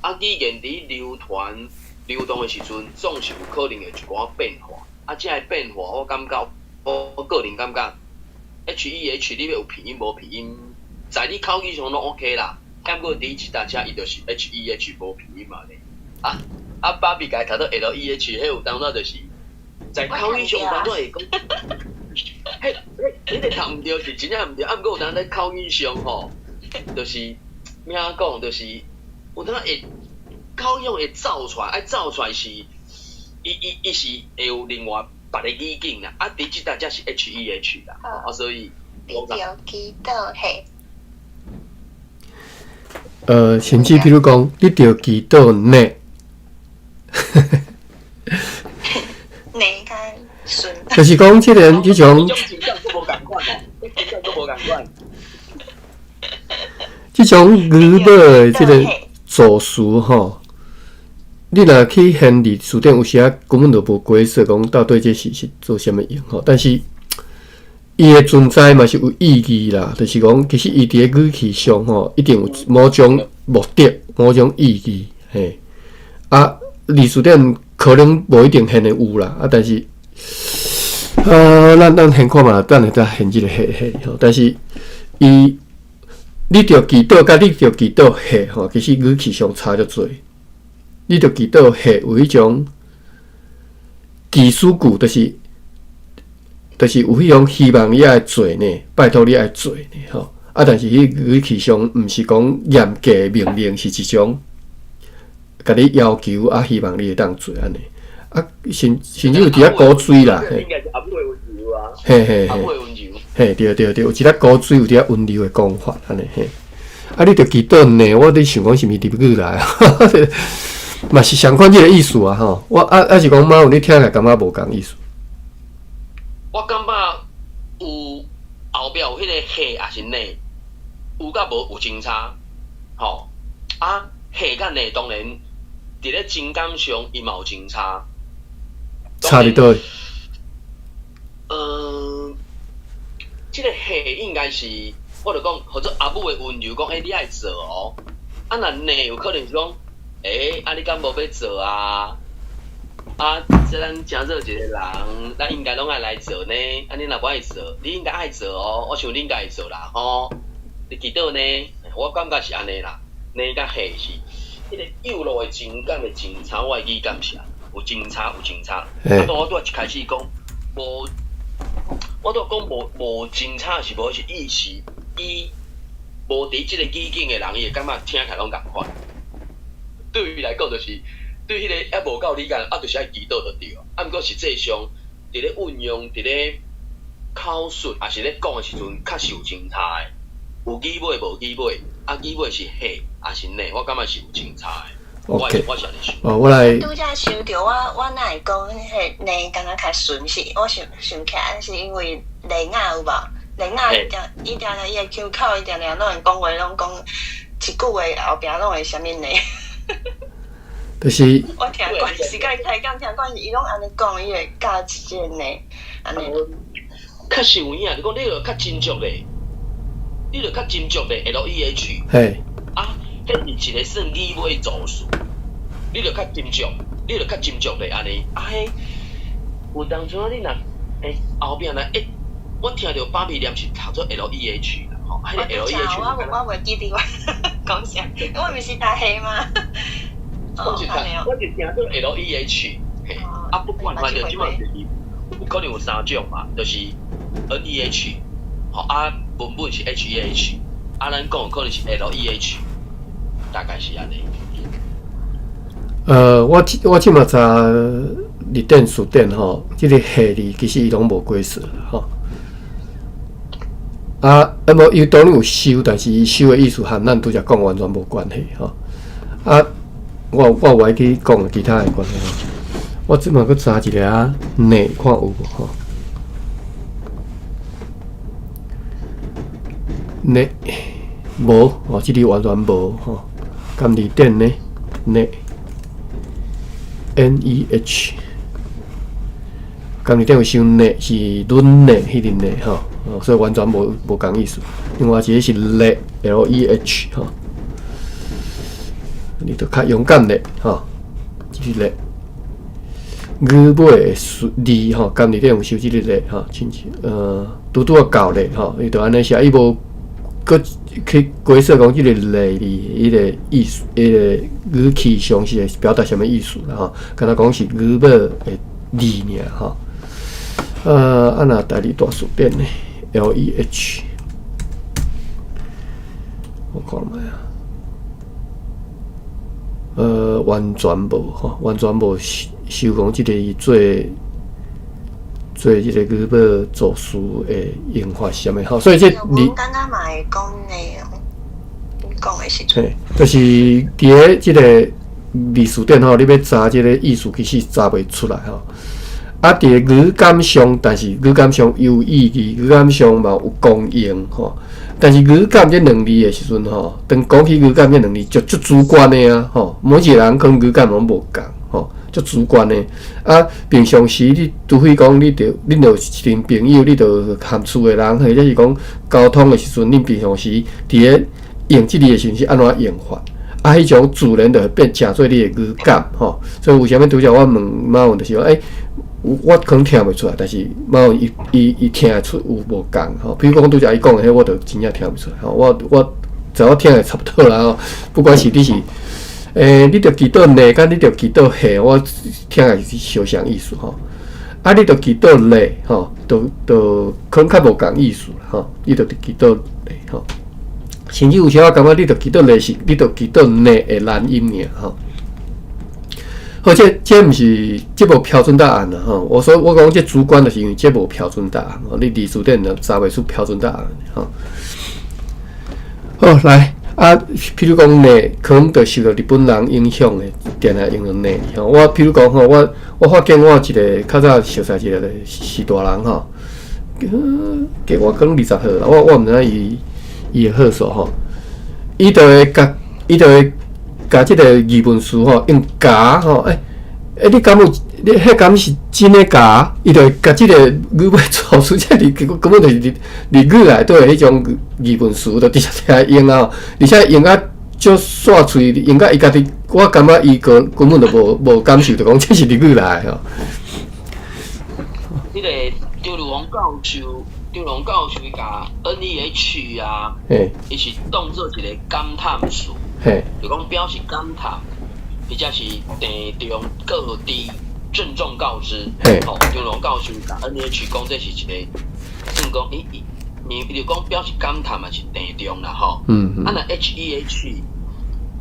啊，語言佇流傳、流動的時陣，總是有可能會一寡變化。啊，這个變化，我感覺，我個人感覺，H E H 你欲有鼻音無鼻音，在你口語上攏 OK 啦。毋過佇這搭遮伊就是 H E H 無鼻音嘛咧。啊啊，芭比共伊讀做 L E H，彼有當陣就是在口語上當陣會講，彼彼彼个讀毋著是真正毋著，啊，毋過有當佇口語上吼，就是欲按講，就是有當會口語會走出來，愛走出來是，伊伊伊是會有另外別個語境啦。啊，佇這搭遮是 H E H 啦，啊，所以你著祈禱下。甚至比如講，你著祈禱呢。呢較順。就是講這個這種，這種情感都無仝款哦，這情感都無仝款。這種語尾的這個助詞吼，你若去現字辭典，有時仔根本就無解釋講到底這是做啥物用吼。但是伊的存在嘛是有意義啦，就是講其實伊佇个語氣上吼，一定有某種目的、某種意義嘿。啊，字辭典可能無一定現的有啦，啊，但是咱現看嘛，等下再現這個嘿嘿吼。但是伊你著祈禱佮你著祈禱嘿吼，其實語氣上差足濟。你著祈禱嘿有彼種祈使句，就是有彼種希望你愛做呢，拜託你愛做呢吼。啊，但是彼語氣上毋是講嚴格命令，是一種共你要求啊，希望你會當做按呢。啊，甚至有佇遐鼓吹啦，嘿，嘿嘿嘿，嘿，對對對，有一寡鼓吹，有佇遐溫柔的講法按呢嘿。啊，你著祈禱呢，我咧想講是毋是日語來，嘛是相款這個意思啊吼。我啊啊是講媽有你聽起來感覺無仝意思？我感覺有後壁有彼個嘿抑是呢，有佮無有真差，吼啊嘿佮呢當然佇咧情感上伊嘛有真差。差佇佗位？這個嘿應該是，我就講，或者阿母的溫柔講，欸，你愛做哦。啊，若呢有可能是講，欸，啊，你敢無欲做啊？啊，這咱誠做一個人，咱應該攏愛來做呢。啊，你若無愛做，你應該愛做哦。我想你應該會做啦，吼。你祈禱呢？我感覺是按呢啦。呢佮嘿是，彼個幼路的情感的真差，我的語感是有真差，有真差。啊，當我拄仔一開始講，無，我拄講無無真差是無是意思，伊無佇這個語境的人，伊會感覺聽起來攏仝款。對伊來講，就是對彼個猶無夠理解，啊，就是愛祈禱就對。啊，毋過實際上，佇咧運用，佇咧口述，抑是咧講的時陣，確實有真差的，有語尾無語尾，啊，語尾是嘿，抑是呢，我感覺是有真差的。 OK，我是按呢想。哦，我來。拄才想著我，我哪會講彼個呢，敢若較順是，我想想起來是因為麗亞有無？麗亞伊定伊定定伊的腔口，伊定定攏會講話，攏講一句話後壁攏會啥物呢？就是我聽慣是共伊開講聽慣，伊攏按呢講，伊會加一個呢，按呢。確實有影，你講你著較斟酌咧，你著較斟酌咧，LEH。啊，彼是一個算語尾助詞，你著較斟酌，你著較斟酌咧按呢。啊，彼有當陣你若欸後壁若欸，我聽著芭比念是讀做 LEH 啦，吼，彼個 LEH。我我袂記得我講啥，我毋是讀戲嗎？我是讀，我是聽做 LEH，嘿，啊不管反正這擺就是有可能有三種嘛，就是 NEH，吼啊文本是 HEH，啊咱講可能是 LEH，大概是按呢。我這馬查字典辭典吼，這個嘿字其實伊攏無解釋吼。啊，啊無伊當然有收，但是伊收的意思和咱拄才講完全無關係吼。啊，我無愛去講其他的關係吼。我這馬閣查一下啊，呢看有無吼？呢無哦，這裡完全無吼。含字典呢？呢 NEH，含字典有收呢是阮呢彼個呢吼，所以完全無仝意思。另外一個是咧 LEH 吼，你著較勇敢咧吼，這個咧語尾的字吼，含字典有收這個咧吼，親像拄拄仔到咧吼，伊著按呢寫，伊無閣去解釋講這個咧字彼個意思，彼個語氣上是會表達啥物意思啦吼，敢若講是語尾的字爾吼。啊若台語大辭典呢？LEH，我看覓啊。完全無吼，完全無收收講這個伊做做這個語尾助詞的用法是啥物吼，所以這你剛剛嘛會講呢，講的時陣，嘿，就是佇咧這個字辭典吼，你欲查這個意思，其實查袂出來吼。啊，佇語感上，但是語感上有意義，語感上嘛有功用吼。但是語感這兩字的時陣吼，當講起語感這兩字，就足主觀的啊吼。每一個人可能語感攏無仝吼，足主觀的。啊，平常時你除非講你著恁著一群朋友，你著含厝的人，或者是講溝通的時陣，恁平常時佇咧用這字的時陣是按怎用法？啊，彼種自然就會變成做你的語感吼。所以為啥物拄才我問馬雲就是講，欸，我可能聽袂出來，但是馬雲伊伊伊聽會出有無仝吼。比如講拄才伊講的彼，我就真正聽袂出來吼。我知我聽會差不多啦吼。不管是你是，你著祈禱呢，佮你著祈禱下，我聽來是相像意思吼。啊，你著祈禱咧吼，就可能較無仝意思吼。你著祈禱咧吼。甚至有時我感覺你著祈禱咧是，你著祈禱呢的難音爾吼。好，這毋是這無標準答案啦吼。我說我講這主觀，就是因為這無標準答案吼。你字詞典查袂出標準答案吼。好，來啊，譬如講呢，可能就受到日本人影響的，定定用著呢吼。我譬如講吼，我發現我有一個較早熟似一個是大人吼，加我可能20歲啦，我毋知影伊伊的歲數吼，伊就會共這個疑問詞吼用共吼，欸欸，你敢有？你彼敢是真的共？伊就會共這個語尾助詞，這字根本就是日日語內底的彼種疑問詞，就直接聽用啊，而且用甲足煞喙，用甲伊家己，我感覺伊個根本就無感受，就講這是日語來的吼。彼個張如王教授，張龍教授伊共 N E H 啊，伊是當做一個感嘆詞，就講表示感嘆，或者是鄭重告知、鄭重告知。吼，張龍教授共 N E H 講這是一個，算講伊伊，伊就講表示感嘆嘛是鄭重啦吼。啊，若 H E H，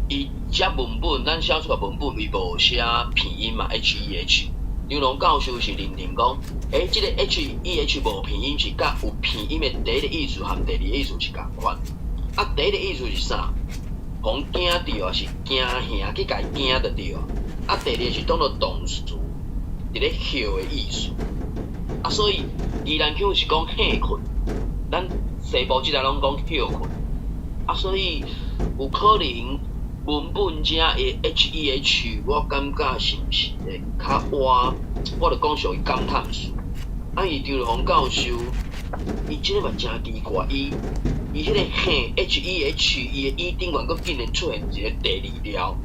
伊這文本咱寫出來文本伊無寫鼻音嘛，H E H。張龍教授是認定講，欸，這個 H E H 無鼻音是佮有鼻音的第一個意思和第二個意思是仝款。啊，第一個意思是啥？予人驚著啊，是驚嚇去共伊驚著對啊。啊，第二個是當做動詞，佇咧歇的意思。啊，所以宜蘭腔是講歇睏，咱西部這搭攏講歇睏。啊，所以有可能文本遮的 H E H，我感覺是毋是會較倚？我就講屬於感嘆詞。啊，伊張龍教授，伊這個嘛誠奇怪，伊伊彼個嘿 H E H，伊的 E 頂懸閣竟然出現一個第二條，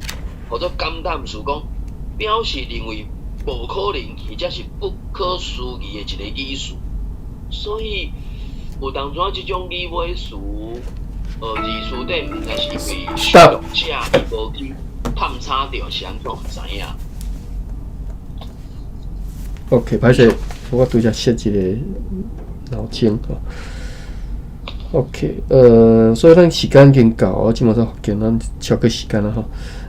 號做感嘆詞，講表示認為無可能，或者是不可思議的一個語詞。所以有當陣這種語尾詞，字詞典毋知是因為使用者伊無去探查著，是按怎毋知影。 OK，歹勢，我拄才設一個鬧鐘吼。OK，所以咱時間已經到，我這馬才發現咱超過時間啦吼。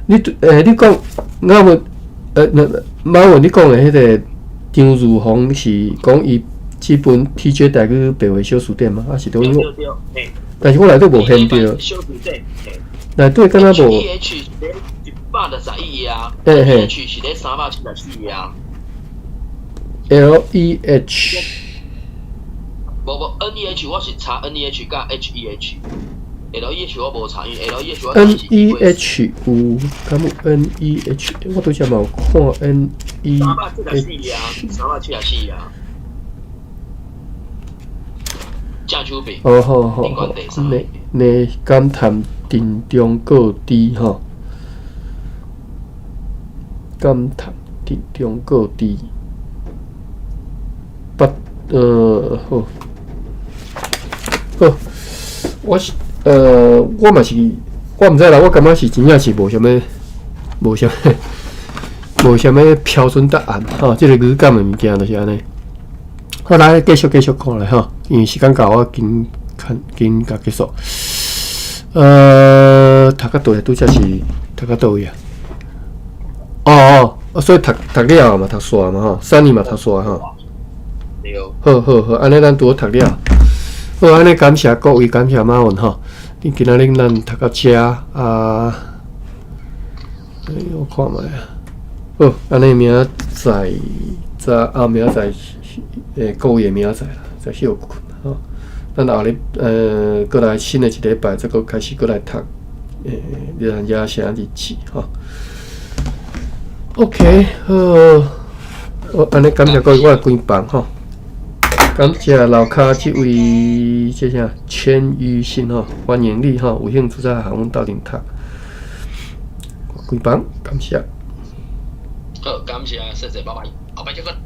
你你講，我問，那馬文你講的彼個張如芳是講伊這本 TJ 台語白話小辭典嗎？還是佗對對對，但是我內底無現著。小辭典，內底敢若無。 H E H 是咧161頁啊，H H 是咧374頁啊。 L E H。無無 N E H 我是查 N E H 佮 H E H，L E H 我無查，因為 L E H 我 N E H 有，敢有 N E H？我拄才嘛有看 N E 374頁啊，374頁啊。正手邊。哦好好好，呢感嘆鄭重告知吼，感嘆鄭重告知，不，好，好，我是，我嘛是，我毋知啦，我感覺是真正是無啥物，無啥物，無啥物標準答案吼，這個語感的物件就是按呢。好，來繼續繼續看來吼，因為時間到，我緊看緊共結束。讀到佗位？拄才是讀到佗位啊？哦哦，所以讀讀了嘛，讀煞嘛吼，三年嘛讀煞吼。對。好好好，按呢咱拄好讀了。好，按呢感謝各位，感謝馬雲吼。你今仔日咱讀到遮啊，欸，我看覓啊。好，按呢明仔載。早啊，明仔載各位的明仔載啦，再歇睏吼。咱後日閣來新的一禮拜，再閣開始閣來讀咱亞細亞日誌吼。OK，好，我按呢感謝各位，我關房吼。感謝樓跤這位這啥千於信吼，歡迎你吼，有興趣再和阮鬥陣讀。關房，感謝。好，感謝，謝謝，拜拜，後擺再見。